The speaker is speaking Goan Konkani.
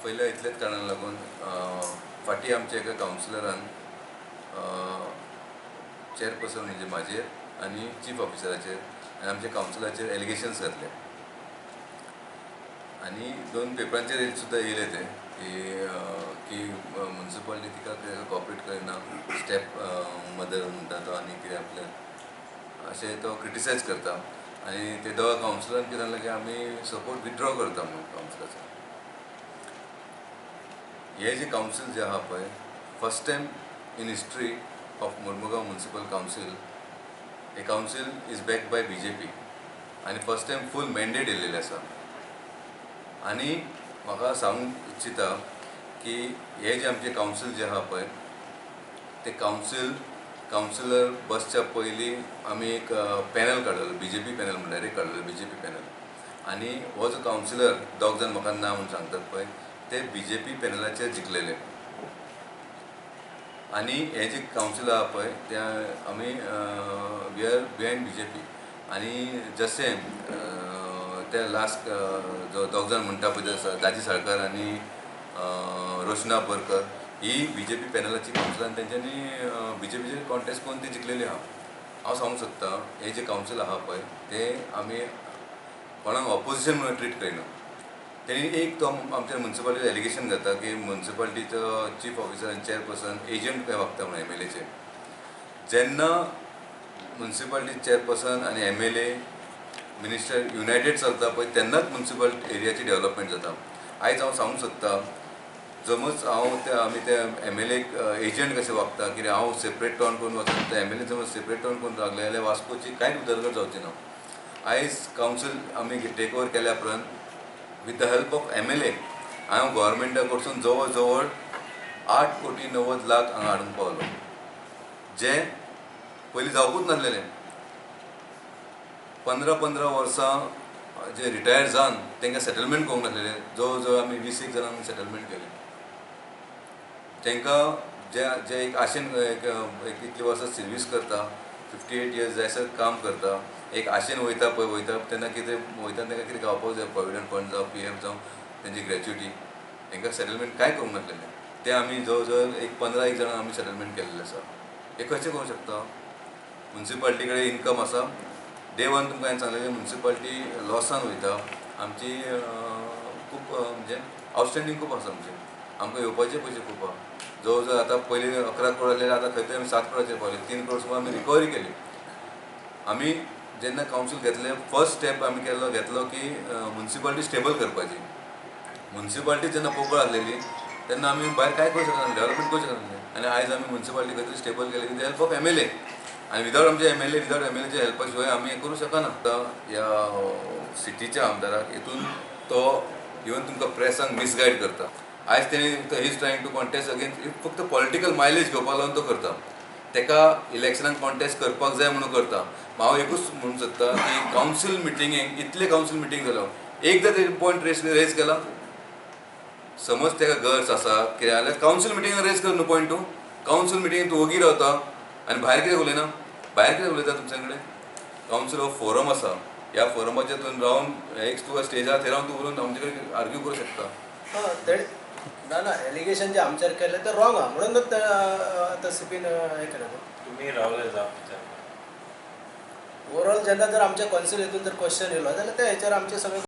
आपयल्या इतल्याच कारणाक लागून, फाटीं आमच्या एका कावन्सिलरान चेअरपर्सन म्हणजे म्हाजेर आनी चीफ ऑफिसराचेर आनी आमच्या कावन्सिलाचेर एलिगेशन्स घातले आनी दोन पेपरांचेर सुद्दां येयले ते की की मुन्सिपालिटी तिका कॉपरेट करिना, स्टेप मदर म्हणटा तो आनी कितें आपलें अशें तो क्रिटिसायज करता. आनी ते दोगा कावन्सिलरान कितें जालें की आमी सपोर्ट विथड्रॉ करता म्हणून कावन्सिलाचो. हे जे कावन्सील जे आहा पळय, first time in history of Mormugao Municipal Council a council is backed by BJP आनी फर्स्ट टायम फूल मॅन्डेट येयलेलें आसा. आनी म्हाका सांगूंक इच्छिता की हे जे आमचे कावन्सील जे आहा पळय, ते कावन्सिलर बसच्या पयलीं आमी एक पॅनल काडलेलो, बीजेपी पॅनल म्हणून डायरेक्ट काडलेलो बीजेपी पॅनल. आनी हो जो कावन्सिलर दोग जाण म्हाका ना म्हणून सांगतात पळय, ते बीजेपी पॅनलाचेर जिखलेले. आनी हे जे कावन्सील आहा पळय, ते आमी we are behind BJP. आनी जशें ते लास्ट जो दोग जाण म्हणटा पळय, ते दाजी साळकर आनी रोशना बोरकर, ही बीजेपी पॅनलाची कावन्सिलान तेंच्यांनी बीजेपीचेर कॉन्टेस्ट करून ती जिखलेली आहा. हांव सांगूंक सोदता, हे जे कावन्सील आहा पळय, ते आमी कोणाक ऑपोजिशन म्हणून ट्रीट करिना. तेणी एक तो आमच्या मुन्सिपालिटी एलिगेशन घाता की मुन्सिपालिटीचो चीफ ऑफिसर आनी चेअरपर्सन एजंट खंय वागता म्हणून एमएलएचे. जेन्ना मुन्सिपालिटी चेअरपर्सन आनी एमएलए, मिनिस्टर युनायटेड चलता पळय, तेन्नाच मुन्सिपल एरियाची डेव्हलपमेंट जाता. आयज हांव सांगूंक सोदता, जमच हांव ते आमी ते एमएलएक एजंट कशें वागता, कितें हांव सेपरेट टर्न करून वचून ते एमएलए समज सेपरेट टर्न करून लागले जाल्यार वास्कोची कांयच उदरगत जावची ना. आयज कावन्सील आमी टेक ओवर केल्या उपरांत with the help of MLA हांव गोवोरमेंटा कडसून जवळ जवळ 8 कोटी 90 लाख हांगा हाडूंक पावलो, जे पयलीं जावपूच नासलेलें. 15 15 वर्सां जे रिटायर जावन तांकां सेटलमेंट करूंक नासलेलें, जवळ जवळ आमी 20 एक जाणांक सेटलमेंट केलें. तांकां जे जे एक आशेन एक एक इतलीं वर्सां सर्वीस करता, 58 इयर्स जायसर काम करता, एक आशेन वयता पळय, वयता तेन्ना कितें वयता, तांकां कितें गावपाक जाय, प्रोविडंट फंड जावं, पीएफ जावं, तेंची ग्रॅच्युटी, तांकां सेटलमेंट कांय करूंक नासलेलें. तें आमी जवळ जवळ एक 15 एक जाणां आमी सेटलमेंट केल्लें आसा. हें कशें करूंक शकता? मुन्सिपालिटी कडेन इन्कम आसा. डे वन तुमकां हांवें सांगलेलें, मुन्सिपालिटी लॉसान वयता. आमची खूब म्हणजे आवटस्टेंडींग खूब आसा आमचें. आमकां येवपाचे पयशे खूब आहा. जवळ जवळ आतां पयलीं 11 करोड आसलेले, आतां खंय तरी आमी 7 करोडाचेर पावले. 3 करोड सुमार आमी रिकवरी केली. आमी जेन्ना कावन्सील घेतलें, फर्स्ट स्टेप आमी केल्लो घेतलो की मुन्सिपालिटी स्टेबल करपाची. मुन्सिपालिटी जेन्ना पोकळ आसलेली तेन्ना आमी भायर कांय करूं शकनासले, डेवलपमेंट करूं शकनासले. आनी आयज आमी मुन्सिपालिटी खंय तरी स्टेबल केली with the help of MLA. आनी विदाउट आमचे एमएलए, विदाउट एमएलएच्या हेल्पा शिवाय आमी हें करूं शकना. आतां ह्या सिटीच्या आमदाराक हितून तो इवन तुमकां प्रेसांक मिसगायड करता. आयज तेणी he is trying to contest against, फक्त पॉलिटिकल मायलेज घेवपाक लागून तो करता. तेका इलेक्शनाक कॉन्टेस्ट करपाक जाय म्हणून करता. हांव एकूच म्हणूंक सोदता की कावन्सील मिटिंगेक, इतले कावन्सील मिटींग जालो, एकदां तेणी पॉयंट रेज केला? समज तेका गरज आसा कितें जाल्यार कावन्सील मिटिंगान रेज कर न्हू पॉयंट. तूं कावन्सील मिटिंगेक तूं वगी रावता आनी भायर कितें उलयना? भायर कितें उलयता तुमच्या कडेन? कावन्सील हो फोरम आसा. ह्या फोरमाचेर तूं रावन एक तुका स्टेजार थंय रावन तूं उलोवन आमचे कडेन आर्ग्यू करूं शकता. हां, ते ना ना, एलिगेशन जे आमचेर केलें तें रॉंग आहा म्हणूनच ते आतां सीपीन हें केलें न्हू. तुम्ही रावले जाप विचारता. ओवरऑल जेन्ना जर आमच्या कौन्सिल हितून जर क्वेश्चन येयलो जाल्यार त्या हेचेर आमचे सगळे